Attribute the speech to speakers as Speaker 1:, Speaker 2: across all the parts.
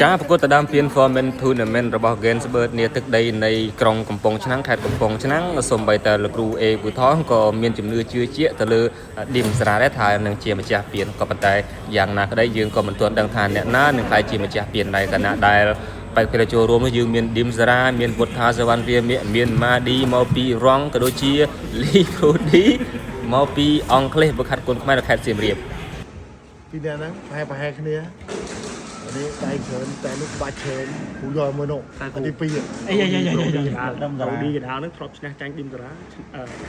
Speaker 1: ការប្រកួតដណ្ដើមពាន Foreman Tournament របស់ Gainsbird នាទឹកដីនៃក្រុងកំពង់ឆ្នាំងខេត្តកំពង់ឆ្នាំងសូម្បីតែលោកគ្រូអេពូថងក៏មានជំនឿជឿជាក់ទៅលើឌីមសារ៉ាដែរថានឹងជាម្ចាស់ពានក៏ប៉ុន្តែយ៉ាងណាក្តីយើងក៏មិនទាន់ដឹងថាអ្នកណានឹងក្លាយជាម្ចាស់ពានដែរខណៈដែលបេក្ខភាពចូលរួមនោះយើងមានឌីមសារ៉ាមានវុទ្ធាសវណ្ណវាមៈមានម៉ាឌីមកពីរ៉ង់ក៏ដូចជាលីប្រូឌីមកពីអង់គ្លេសប្រខាត់គុនខ្មែរនៅខេត្តសៀមរាប
Speaker 2: ពីរនាក់ហ្នឹងប្រហែលប្រហែលគ្នាអានេះដៃច្រើនតែនោះបាច់ច្រើនគ្រូយកមួយនោះអាទី2
Speaker 3: អីអីអីអីអី
Speaker 4: ដើមឌីកដាលហ្នឹងធ្លាប់ឈ្នះចាញ់ឌីមសារ៉ា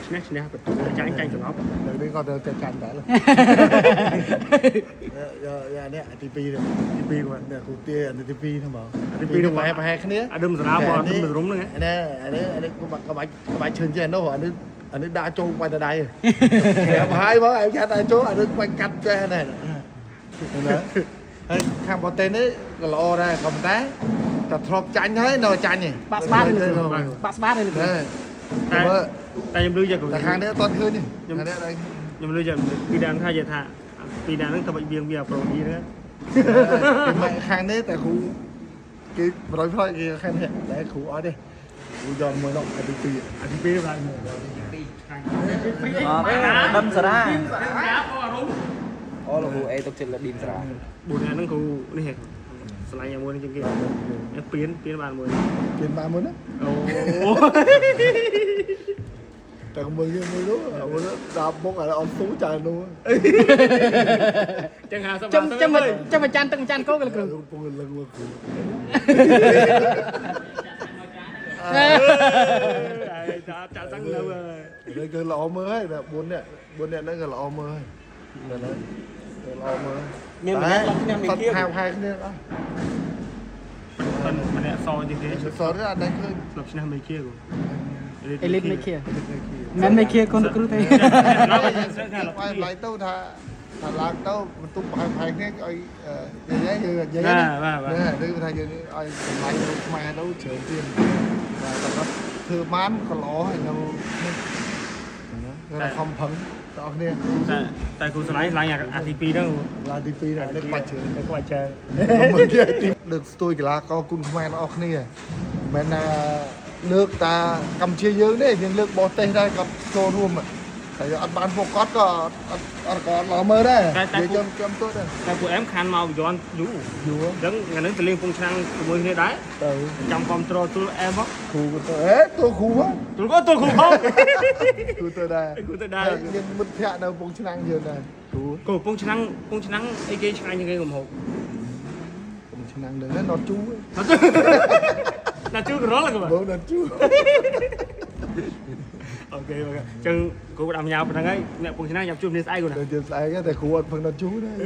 Speaker 4: ឈ្នះឈ្នះបន្ទុកចាញ់ចាញ់សងប់
Speaker 2: នៅនេះក៏ទៅតែចាញ់ដែរយកយកនេះអាទី2នេះទី2គាត់នេះគ្រូទាអាទី2ហ្នឹងហ្មងទី2ហ្នឹងប្រហែលប្រហែលគ្នា
Speaker 4: អាឌឹមសារ៉ាបងអាឌឹមរុំហ្នឹង
Speaker 2: នេះអានេះអានេះក្បាច់ក្បាច់ឈឿនចេះនោះអានេះអានេះដាក់ចូលបាច់តដៃប្រាប់ហើយបងឯងឆាត់តែចូលអានេះបាច់កាត់ចេះនេះណាហើយខាងបតេនេះក៏ល្អដែរក៏ប៉ុន្តែតែធ្លាប់ចាញ់ហើយនៅចាញ់ទេ
Speaker 3: បាក់ស្បាតเลยបាក់ស្បាតเลย
Speaker 2: តែ
Speaker 4: តែតែខ្ញុំឮយ៉ាង
Speaker 2: តែខាងនេះអត់ទាន់ឃើញទេខាងនេះដែរ
Speaker 4: ខ្ញុំឮយ៉ាងពីដើមថានិយាយថាពីដើមហ្នឹងទៅបាច់វៀងវាប្រូឌីហ្នឹង
Speaker 2: ខាងនេះតែគ្រូគេ100ផ្លូវគេខាងនេះតែគ្រូអត់ទេគ្រូយកមួយនោះអាទី2
Speaker 4: អាទី2ឡើងមក
Speaker 5: អត់ទេដឹមសារ៉ាអូលោកគ្រូអេទុកចិត្តលើឌីមសារ៉ា
Speaker 4: បួននាក់ហ្នឹងគ្រូនេះឆ្លាញ់មួយនេះជាងគេពៀនពៀនបានមួយ
Speaker 2: គេបានមួយណា
Speaker 4: អូ
Speaker 2: តែមើលគេមួយនោះមួយនោះដល់មុខអាអត់ស៊ូចានោះ
Speaker 4: ចឹង50
Speaker 3: ចាំចាំចាំអាចារ្យទឹកអាចារ្យគោកលោកគ្រូ
Speaker 2: កំពុងលឹងមកគ្រូ
Speaker 4: ចាចាសឹងនៅ
Speaker 2: នេះគឺល្អមើលហើយតែ4នាក់4នាក់ហ្នឹងក៏ល្អមើលហើយតែហ្នឹងល្អមើល
Speaker 3: មានម្នាក់គ្នាមានគៀ
Speaker 2: ហៅហៅគ្នាអស់
Speaker 4: ប៉ុន្តែសជាងគេ
Speaker 2: សរអត់ដឹងឃើញ
Speaker 4: ស្លប់ឈ្នះមេជាគ្រូ
Speaker 3: អេលីតមេឃាមិនមេឃាកូនលោកគ្រូទេ
Speaker 2: បាយបាយទៅថាថាឡើងទៅបន្ទុកប្រហែលប្រហែលគ្នាឲ្យនិយាយយើងនិយាយណាឬថាយើងឲ្យតម្លៃរូបខ្មែរទៅច្រើនទៀតបាទតែគាត់ធ្វើបានក៏ល្អហើយនៅនេះណាខំប្រឹងបងប្អូនគ្នា
Speaker 4: តែតែគ្រូឆ្លាញ់ឆ្លាញ់អាទី2ហ្នឹង
Speaker 2: ឡើងទី2ដែរនេះបាច់ច្រើន
Speaker 4: តែគាត់ចែ
Speaker 2: មើលគេទីលើកស្ទួយកីឡាករគុណខ្មែរទាំងអស់គ្នាមិនមែនថាលើកតាកម្ពុជាយើងទេយើងលើកបរទេសដែរគាត់ចូលរួមតែអត់បានពួកគាត់ក៏អត់អត់ក៏អត់ល្អមើលដែរនិយាយចំចំទួដែរ
Speaker 4: តែពួកអែមខានមកយន់យូរ
Speaker 2: យូរ
Speaker 4: អញ្ចឹងថ្ងៃហ្នឹងទៅលេងពងឆ្នាំងជាមួយគ្នាដែរ
Speaker 2: ទៅ
Speaker 4: ចាំគ្រប់ត្រូលទូលអែមមក
Speaker 2: គ្រូក៏ទៅអេទូគ្រូហ៎
Speaker 4: ទូលក៏ទូលគ្រូផង
Speaker 2: គ្រូទៅដែរ
Speaker 4: គ្រូទៅដែរ
Speaker 2: ហើយមានមិត្តភ័ក្តិនៅពងឆ្នាំងយើងដែរគ្រូ
Speaker 4: គោពងឆ្នាំងពងឆ្នាំងអីគេឆ្ងាញ់ជាងគេកុំហូប
Speaker 2: ពងឆ្នាំងនឹងណត់ជូរ
Speaker 4: ណាជូករលក
Speaker 2: បងណត់ជូរ
Speaker 4: អូខេអូខេអញ្ចឹងគ្រូផ្ដាំញ៉ាវប៉ុណ្្នឹងហើយអ្នកពងឆ្នាំងញ៉ាំជួបគ្នាស្អែកគ្រូណា
Speaker 2: ដល់ជើស្អែកតែគ្រូអត់ពឹងណត់ជូរដែរ